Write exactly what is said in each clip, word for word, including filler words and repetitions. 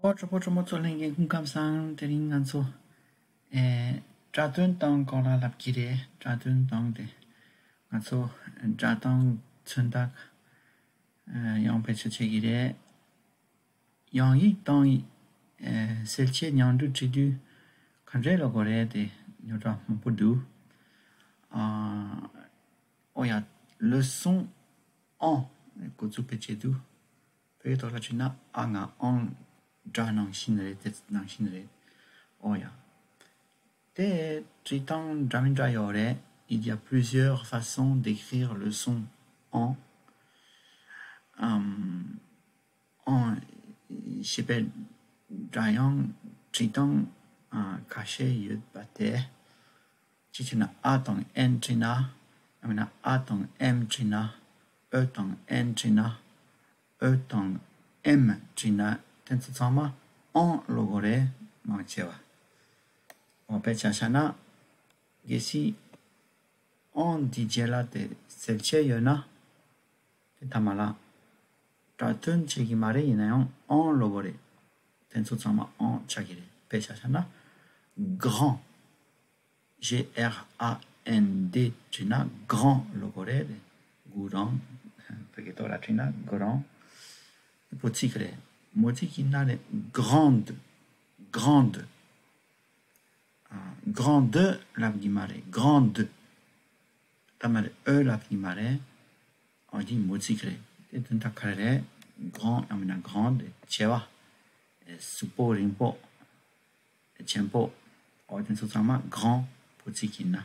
ཨོ། གྲོགས་པོ་གྲོགས་མོ་ཚོ་ལྷན་རྒྱས་སྐུ་ཁམས་བཟང་། དེ་རིང་ང་ཚོ་ཨེ་སྒྲ་དོན་སྟངས་སྐོར་ལ་ལབ་ཀྱི་རེད། སྒྲ་དོན་སྟངས་དེ་ང་ཚོ་སྒྲ་གདངས་མཚོན་རྟགས་ཨེ་ཡང་བེད་སྤྱོད་བྱེད་ཀྱི་རེད། དབྱངས་ཡིག་དང་ཨེ་གསལ་བྱེད་མཉམ་འབྲེལ་བྱེད་དུས་ག་འདྲས་ལབ་དགོས་རེད། དེ་རྙོག་དྲ་མང་པོ་འདུག་ཨ་ཨོ་ཡ། le son en འགོ་འཛུགས་པའི་ཆེད་དུ། བོད་ཡིག་ཐོག་ལ་བྲིས་ན་ཨ་ང་ཨང་སྒྲ་ནང་བཞིན་རེད། དེ་ནང་བཞིན་རེད། ཨོ་ཡ། དེ་བྲིས་སྟངས་འདྲ་མི་འདྲ་ཡོད་རེད། Il y a plusieurs façons d'écrire le son en. ཨམ། en ཞེས་པའི་སྒྲ་དབྱངས་བྲིས་སྟངས་ཨ་ཁ་ཤས་ཡོད་པ་དེ། གཅིག་བྱས་ན་ཨ་དང་ཨེན་བྲིས་ན། ཡང་མིན་ན་ཨ་དང་ཨེམ་བྲིས་ན། ཨོ་དང་ཨེན་བྲིས་ན། ཨོ་དང་ཨེམ་བྲིས་ན། དེ་ཚོ་ཚང་མ་ཨང་ལབ་དགོས་རེད། མང་ཆེ་བ། འོ་དཔེ་ཆ་བཞག་ན། གལ་སྲིད་ཨང་འདི་རྗེས་ལ་དེ་གསལ་བྱེད་ཡོད་ན། དེ་ཐ་མ་ལ་སྒྲ་དོན་བྱེད་ཀྱི་མ་རེད། ཡིན་ན་ཡང་ཨང་ལབ་དགོས་རེད། དེ་ཚོ་ཚང་མ་ཨང་ཆགས་ཀྱི་རེད། དཔེ་ཆ་བཞག་ན། grand G R A N D བྲིས་ན་གྷ་རན་ལབ་དགོས་རེད། གྷ་རན། བོད་སྐད་ཐོག་ལ་བྲིས་ན་གྷ་རན། པོ་ཚིག་རེད། མོ་ཚིག་གི་ནང་ནས་གྷ་རན་དི། གྷ་རན་དི། ཨ། གྷ་རན་དི་ལབ་ཀྱི་མ་རེད། གྷ་རན་དི། ད་མ་རེད། ཨོ་ལབ་ཀྱི་མ་རེད། ཨོ་འདི་མོ་ཚིག་རེད། དེ་དོན་དག་ག་རེ་རེད། གྷ་རན་ཡང་མིན་ན་གྷ་རན་དི་ཆེ་བ། ཨེ་གཟུགས་པོ་རིང་པོ། ཆེན་པོ། ཨོ་དེ་ཚོ་ཚང་མ་གྷ་རན་པོ་ཚིག་ཡིན་ན།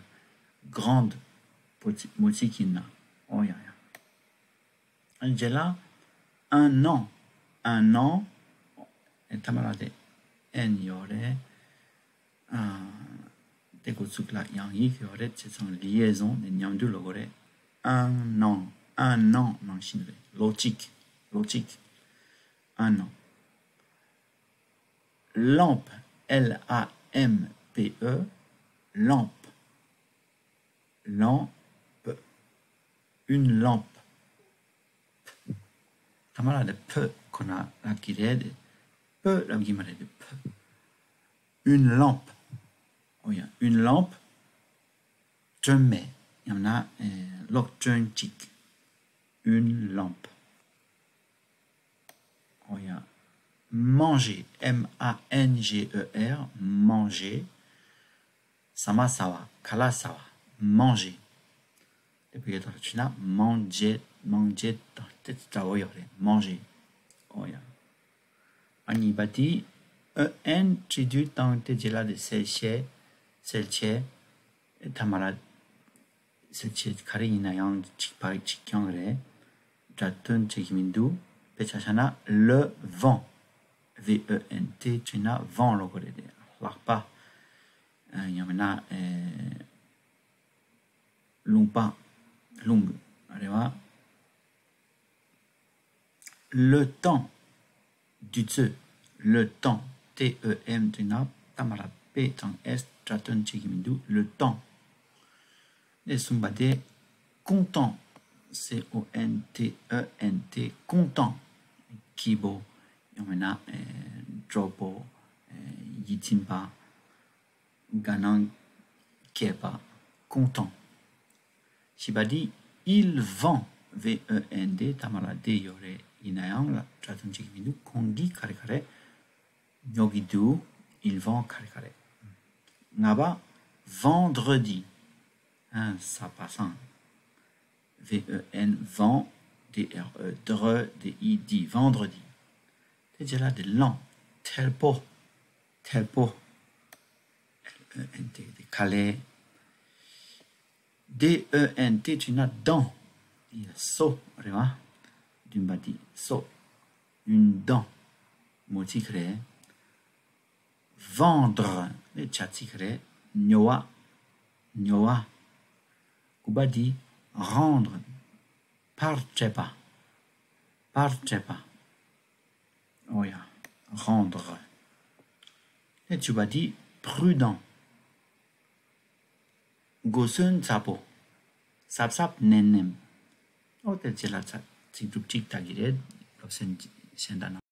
གྷ་རན་དི་པོ་ཚིག་མོ་ཚིག་ཡིན་ན། ཨོ་ཡ་ཡ། ཨ་རྗེས་ལ་un an། un an ཨེ་ཐ་མ་ལ་དེ་ཨེན་ཡོད་རེད། ཨ་དེ་འགོ་ཚུགས་ལ་དབྱངས་ཡིག་ཡོད་རེད། བྱས་ཙང་liaison ནི་མཉམ་འདུས་ལབ་དགོས་རེད། un an། un an ནང་བཞིན་རེད། ལོ་གཅིག་ལོ་གཅིག un an། Lampe, L A M P E, lampe, lampe, une lampe. ཐ་མ་ལ་དེ་ཕ་ཁོ་ན་ལབ་ཀྱི་རེད། པ་ལབ་ཀྱི་མ་རེད། ཕ། Une lampe. ཨོ་ཡ། Une lampe. སྒྲོན་མེ། ཡང་ན་ཨེ་གློག་སྒྲོན་གཅིག Une lampe. ཨོ་ཡ། manger, M A N G E R, manger. ཟ་མ་ཟ་བ། ཁ་ལག་ཟ་བ། manger. དེ་བོད་སྐད་ཐོག་ལ་བྲིས་ན་མང་ཇེ། མང་ཇེ་དང་དེ་འདྲ་བོ་ཡོད་རེད། manger. ཨོ་ཡ། ཨ་གཉིས་པ་དེ་ཨོ་ཨེན་བྲིས་དུས་དང་དེ་རྗེས་ལ་དེ་གསལ་བྱེད། གསལ་བྱེད། ཐ་མ་ལ་གསལ་བྱེད་ག་རེ་ཡིན་ན་ཡང་གཅིག་པ་གཅིག་རྐྱང་རེད། སྒྲ་དོན་བྱེད་ཀྱི་མི་འདུག་དཔེ་ཆ་བཞག་ན་le vent. V E N T བྲིས་ན་vent ལབ་དགོས་རེད། ལྷགས་པ། ཨ་ཡང་མིན་ན་ཨེ་རླུང་པ། རླུང་རེད་བ། Le temps. དུས་ཚོད། Le temps. T E M བྲིས་ན་ཐ་མ་ལ་པེ་དང་ཨེས་སྒྲ་དོན་བྱེད་ཀྱི་མི་འདུག le temps. དེ་གསུམ་པ་དེ་content. C O N T E N T. Content. སྐྱིད་པོ། ཡང་མིན་ན་ཨེ་སྤྲོ་པོ། ཨེ་ཡིད་ཚིམ་པ། དགའ་སྣང་སྐྱེས་པ། content. བཞི་པ་འདི་il vent. V E N T ཐ་མ་ལ་དེ་ཡོད་རེད། ཡིན་ན་ཡང་ལ་སྒྲ་དོན་བྱེད་ཀྱི་མི་འདུག་ཁོང་གིས་ག་རེ་ག་རེ་ཉོ་གི་འདུག il vent ག་རེ་ག་རེ། ལྔ་པ་vendredi. ཨ་གཟའ་པ་སངས། V E N vent. D R E dre. D I di. vendredi. དེ་རྗེས་ལ་དེ་ལངས། ཐལ་པོ། ཐལ་པོ། L E N T དེ་ཁ་ལས། D E N T བྲིས་ན་dent. ཡ་སོ་རེད་བ། བདུན་པ་དེ་སོ། une dent. མོ་ཚིག་རེད། vendre དེ་བྱ་ཚིག་རེད། ཉོ་བ། ཉོ་བ། དགུ་པ་དེ་rendre. ཕར་སྤྲད་པ། ཕར་སྤྲད་པ། ཨོ་ཡ། rendre. དེ་བཅུ་པ་དེ་prudent. གོ་སོན་ཚ་པོ། གཟབ་གཟབ་ནན་ནན། ཨོ་དེ་རྗེས་ལ་ཚ་ཚིག་གྲུབ་གཅིག་ལྟ་གི་རེད། སློབ་ཚན་གཞན་དག་ནང་།